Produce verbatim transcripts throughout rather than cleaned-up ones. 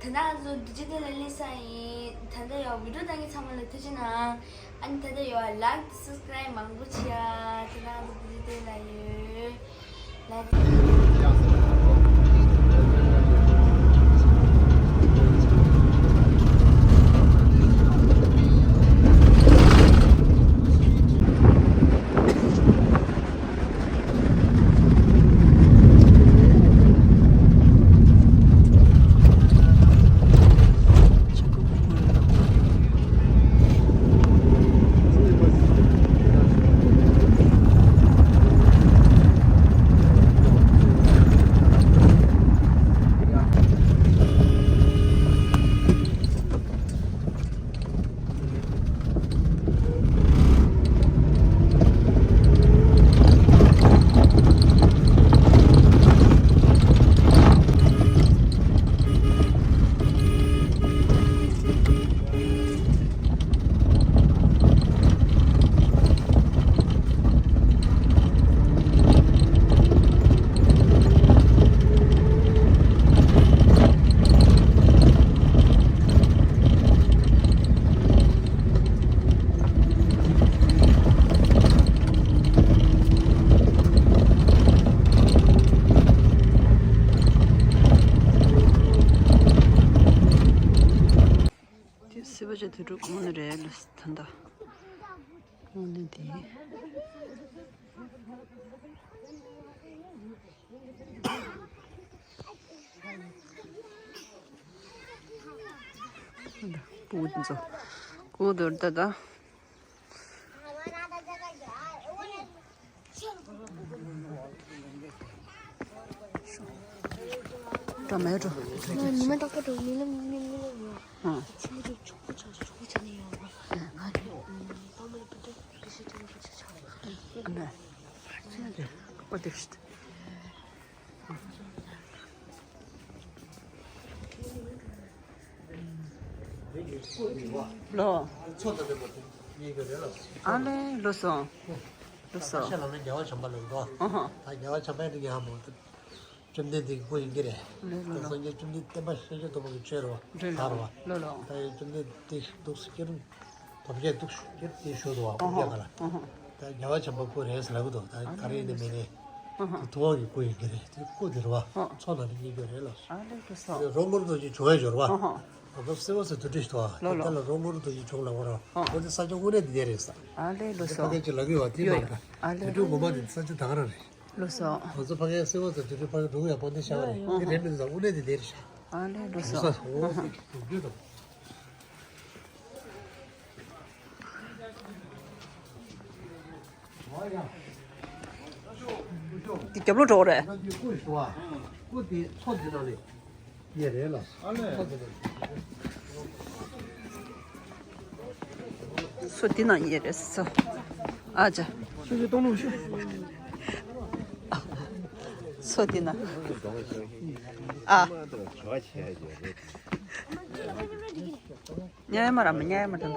དེ་ན་ང་ཚོ་འདི་ཅི་དེ་ལ་ལི་ས་ཡིན། ད་ལྟ་ཡོད་བི་ཌིའོ་ལྟ་མཁན་ཚང་མ་ལ་ཐུགས་རྗེ་གནང་། ཨ་ནི་ད་ལྟ་ཡོད་ལའིཀ་སབ་སི་ཀ་རའིབ་མང་པོ་བྱེད་ཡ། དེ་ན་ང་ཚོ་འདི་ཅི་དེ་ལ་ཡོད། ལ། དེ་སྲིད་པ་ཆེ་དུས་དྲུག་དངོས་གནས་རེད་ལ་ད་ལྟ། དངོས་གནས་དེ། སྤུ་གུ་ཚོ་སྐུ་མདོག་ལྟ་ད། འགྲོ་མེད་འགྲོ། ཉི་མ་རྟག་པར་འགྲོ། རྨི་ལམ་རྨི་རྨི་ལམ་ཡོང་། ཨ། ཆུ་མོ་དེ་མཆོག་པོ་ཆགས་མཆོག་པོ་ཆགས་ནས་ཡོང་བ། ཨ། ང་རེད། ཨ། པ་མ་ལ་པ་ཏི་ཀི་ཤི་ཏི་ལ་པ་ཆ་ཆགས། ཨ། ཨ་ཏི་ཤི་ཏི། ལོ། ཨ་ལེ་ལོ་སོང་། ལོ་སོང་། ཨ་ཧ། ད་རྒྱལ་བ་བྱམས་པ་ནི་ཡང་མོ། སངས་རྒྱས་བཅོམ་ལྡན་འདས་ཀྱི་སྐུ་ཡིན་གྱི་རེད། ལོ་ལོ། སངས་རྒྱས་བཅོམ་ལྡན་བསྟན་པ་ཤཱཀྱ་ཐུབ་པ་གི་ཆོས་རེད་བ། རེད་ལ་རེད་བ། ལོ་ལོ། ད་ཡང་བཅོམ་ལྡན་འདས་འདུག་སེ་སྐྱེ་རུང་། དོལ་རྒྱལ་འདུག་སེ་སྐྱེ་རུང་དེ་ཞུ་འདུག་བ། ཨ་ཧ། སྐུ་རྒྱལ་ག་ལ། ཨ་ཧ། ད་རྒྱལ་བ་བྱམས་པ་སྐུ་རེད་ཟེར་ལབ་གི་འདུག་ད་ག་རེ་ཡིན་ནི་མིན་ནི། ཨ་ཧ། དེ་ཐུབ་དབང་གི་སྐུ་ཡིན་གྱི་རེད། དེ་སྐུ་དེ་རེད་བ། ཨ། མཚོ་ནང་ནས་རྙེད་རྒྱུ་རེད་ལ། ཨ་ལེ་ལོ་སོ། རོང་མོར་རྡོ་རྗེ་བྱུང་ཡ་འབྱོར་བ། ཨ་ཧ། ང་ཚོ་བསིལ་བ་ཟེར་དུ་བྲིས་ཤོག་བ། ལོ་ལོ། དེ་ལ་རོང་མོར་རྡོ་རྗེ་བྱུང་ལབ་པ་ར། ཨ། ཁོ་དེ་ས་ཆ་དངོས་གནས་དེ་འདྲ་རེད་ས། ཨ་ལེ་ལོ་སོ། ཕ་གི་ཅིག་ལབ་གི་ཡོད་བ། དེ་ཡོད་མ་རེད། ཨ་ལེ། དེ་འདྲ་ངོ་མ་དེ་ས་ཆ་ད་ག་རང་རེད། ལོ་སོ། ང་ཚོ་ཕ་གིའི་སེ་བ་ཚོ་དེ་འདྲའི་ཕ་གི་འགྲོ་གི་ཡག་པོ་འདི་ཤར་བ་རེད། འདི་རེད་མི་འདུག་ས། དངོས་གནས་དེ་འདིར་ཤར། ཨ་ལེ་ལོ་སོ། ལོ་སོ། ཨ་ཧ། འདི་རྒྱབ་ལོགས་འགྲོ་གི་རེད། སྐུ་དེ་མཚོ་འདི་ནང་ནས། ཡེ་རེད་ལ། ཨ་ལེ། སོ་འདི་ན་ཡེ་རེད་སོ། ཨ་ཅག་ཆུ་ཆུ་གཏོང་ལུགས་ཤོག་སོ་འདི་ན། ཨ། ཉལ་མ་ར་མ་ཉལ་མ་དང་ད།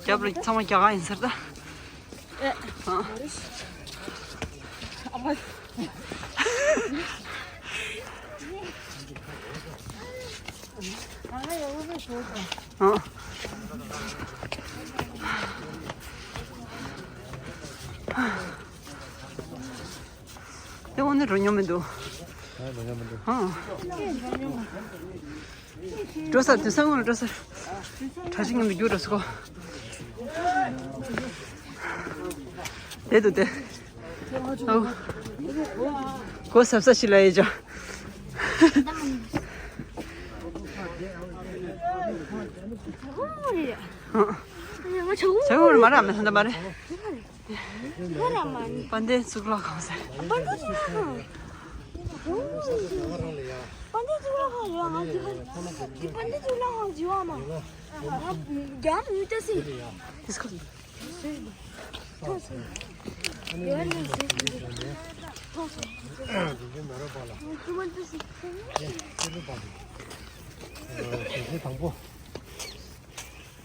རྒྱབ་ལ་ཚང་མ་རྒྱ་གར་ཡིན་ཟེར་ད། ཨ། ཨ་མ། ཨ། དེ་འོ་ནི་རོ་ཉོ་མི་འདུག་ཨ། འགྲོ་ས་དུས་སང་ངོ་ལ་འགྲོ་ས། གྲྭ་ཞིག་ངོ་ལ་རྒྱུགས་འགྲོ་ས་གོ། དེ་འདུག་དེ། ཨོ། གོ་ཟབ་ས་ཞིག་ལ་ཡེ་ཅོ། ཨོ། ང་ཆ་གོ་མ་ར་མེད་ད་མ་རེད། པཎ་ཌི་ཙུ་ལག་ཁང་ཟེར། པཎ་ཌི་ཙུ་ལག་ཁང་། པཎ་ཌི་ཙུ་ལག་ཁང་ཡོད་ང་ཚོ། འདི་པཎ་ཌི་ཙུ་ལག་ཁང་ཡོད་མ། རྒྱ་མི་ཏི་སི། དིས་ཀོ། དང་པོ།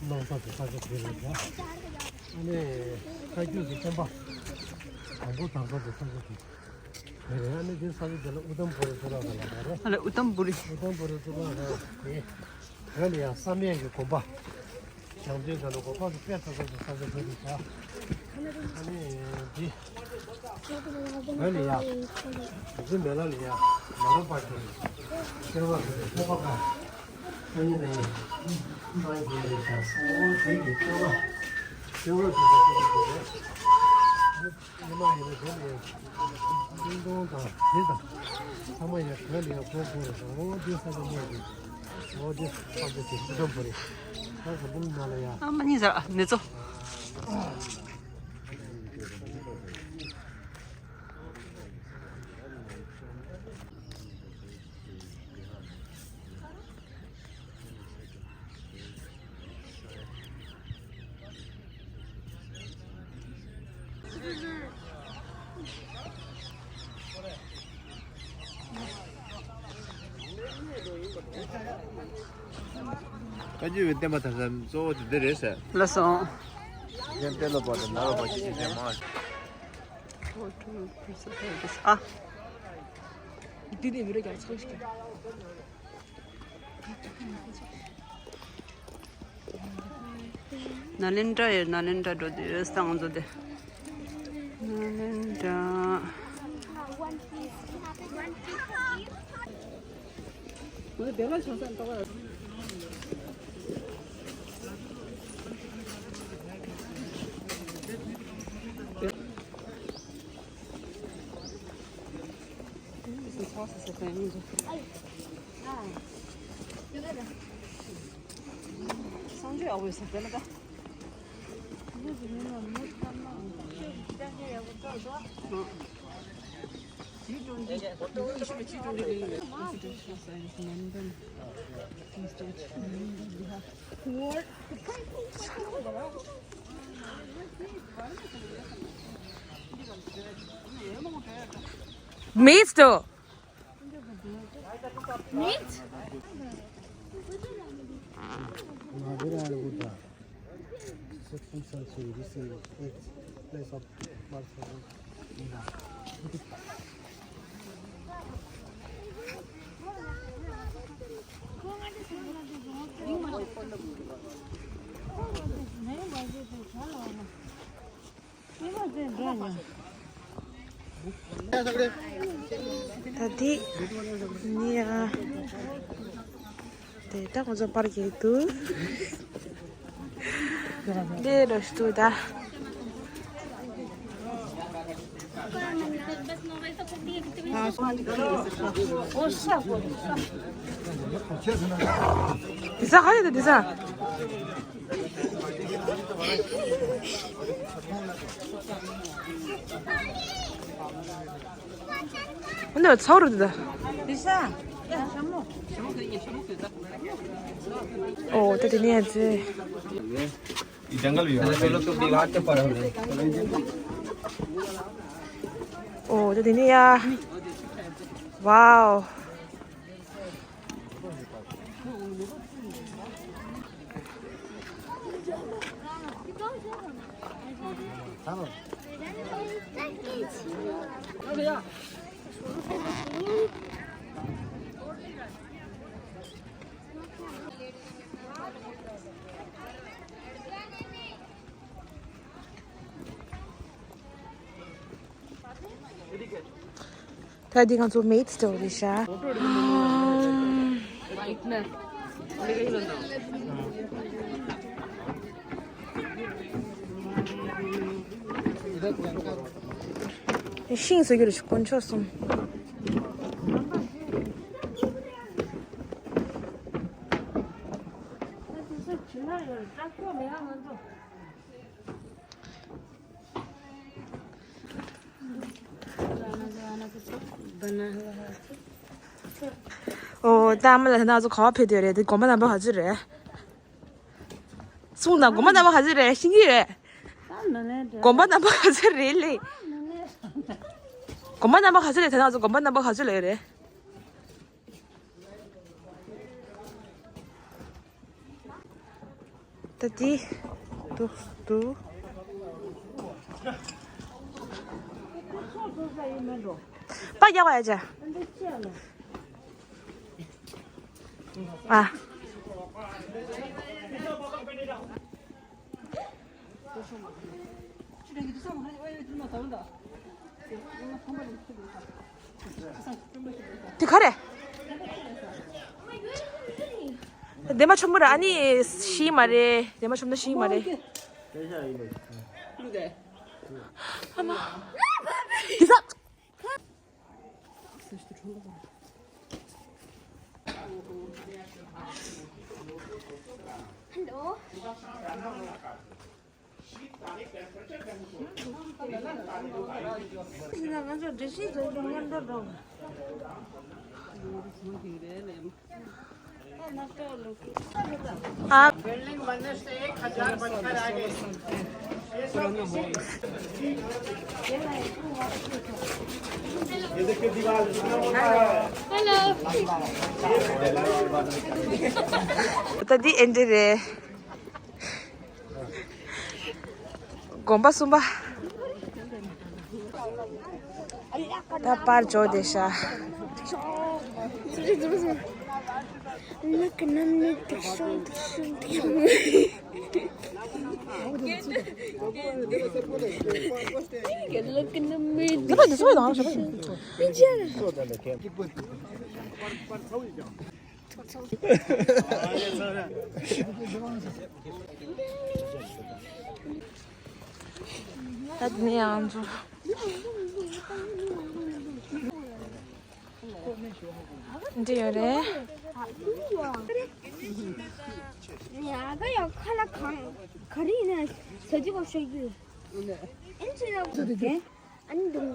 ནང་ས་དེ་ས་ཆ་དེ་རེད་ཡ། ཨ་ནི་ས་རྒྱུད་ཀྱི་བསྟན་པ། དང་པོ་དང་པོ་དེ་ས་ཆ་དེ། དེ་རེད། ཨ་ནི་དེ་ས་ཆ་དེ་ལ་ཨུ་དམ་པུ་རི་གཙུག་ལག་ཁང་ལ་རེད། ཨ་ལ་ཨུ་དམ་པུ་རི། ཨུ་དམ་པུ་རི་གཙུག་ལག་ཁང་དེ། བོད་ལ་ཡང་བསམ་ཡས་ཀྱི་དགོན་པ། བྱང་དུས་ཀ་ལ་གོ་ཕག་གི་དཔེ་ཚ་ཚ་དེ་ས་ཆ་དེ་རེད་ཡ། ཨ་ནི་དེ། བོད་ལ་ཡ། འཛིན་མེ་ལ་ལ་ཡ། མ་རུ་པ་ཅན། སྐྱེ་བ་གི་ཐོག་པ་ཀ་ཁ་ཉིན་ནས་ཡིན། ཨོ་དེ་གི་སྐྱེ་བ། སྐྱེ་བ་གི་ཐོག་པ་ཀ་རེད། ཉི་མ་ཡིན་ན་དེ་ལས་ཤིང་སྡོང་དང་དེ་དང་ཚང་མ་ཡ་བོད་ལ་ཡ་གོ་དགོས་རེད། ཨོ་དེ་ས་ཆ་མེད་དེ། ཨོ་དེ་ས་ཆ་དེ་ཤིང་སྡོང་པོ་རེད། ས་ཆ་འབུམ་ནང་ལ་ཡ། ཨ་མ་གཉིས་ཟེར་ཨ་ནེ་ཙོ། བཀའ་བརྒྱུད་པའི་བསྟན་པ་དར་ས་གཙོ་བོ་དེ་འདི་རེད་ཟེར། ལགས་སོ། རྒན་ཏེ་ལོ་པ་དང་ནཱ་རོ་པ་ཅིག་ཅིག་ཅན་མང་། ཨ། འདི་ནས་མི་རོ་རྒྱག་ཚང་ཞིག་ནཱ་ལེནྡྲ་ཡོད། ནཱ་ལེནྡྲ་འགྲོ་དུས་ཡོད་ས་ང་ཚོ་དེ། ནཱ་ལེནྡྲ། Meat store. Meat? Section sells you receive its place of birth. ད་འདི་ནི་ཡ། དེ་ད་ཁོང་ཚོ་པར་གྱི་འདུག་འདི་རོ་ཤི་ཏུ་ད། དེ་ས་ག་ཡོད་དེ་ས། འདི་ཚོ་རུ་འདུག་ད། ཨོ་ད་དེ་ནས་ཡ་ཙི། ཨོ་ད་དེ་ནས་ཡ། ཝའོ། ད་འདི་ང་ཚོ་མེད་སྟོར་རེད་ཤག་ཤིང་བཟོ་རྒྱུ་རེད་ཤག་དཀོན་མཆོག་གསུམ། ཨོ་ད་ཨ་མ་ལགས་ད་ང་ཚོ་ག་པར་ཕེབས་བསྡད་རེད། དེ་དགོན་པ་རྣམ་པ་ག་ཚོད་རེད། གསུངས་དང་། དགོན་པ་རྣམ་པ་ག་ཚོད་རེད། ཤེས་ཀྱི་ཡོད། དགོན་པ་རྣམ་པ་ག་ཚོད་རེད་ལེ། དགོན་པ་རྣམ་པ་ག་ཚོད་རེད། ད་ང་ཚོ་དགོན་པ་རྣམ་པ་ག་ཚོད་ལ་ཡོད་རེད། ད་དེ་འདུག་འདུག་པ་རྒྱག་པ་ཡ་ཅག་ཨ། དེ་ག་རེ། འདན་མ་ཆེན་པོ་ར། ཨ་ནི་ཤི་མ་རེད། འདན་མ་ཆེན་པོ་ཤི་མ་རེད། ཨ་མ། དེ་ས། Hello. हाँ। बिल्डिंग बनने से एक हजार बनकर आ गई। ये देखिए दीवार कितना मोटा है। हेलो। ད་འདི་ཨེ་འདྲ་རེད། དགོན་པ་གསུམ་པ། ད་པར་འཇོག་བསྡད་ཤག་ད་དེ་ནས་ཡང་འགྲོ། འདི་ཡོད་རེད། ཉ་ག་ཡ་ཁ་ལ་གང་ག་རེ་ཡིན་ན་ཟ་རྒྱུ་ག་ཤོད་རྒྱུ། ཨེ་ཅི་ན། ཨ་ནི་འདུག་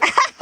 ཨ་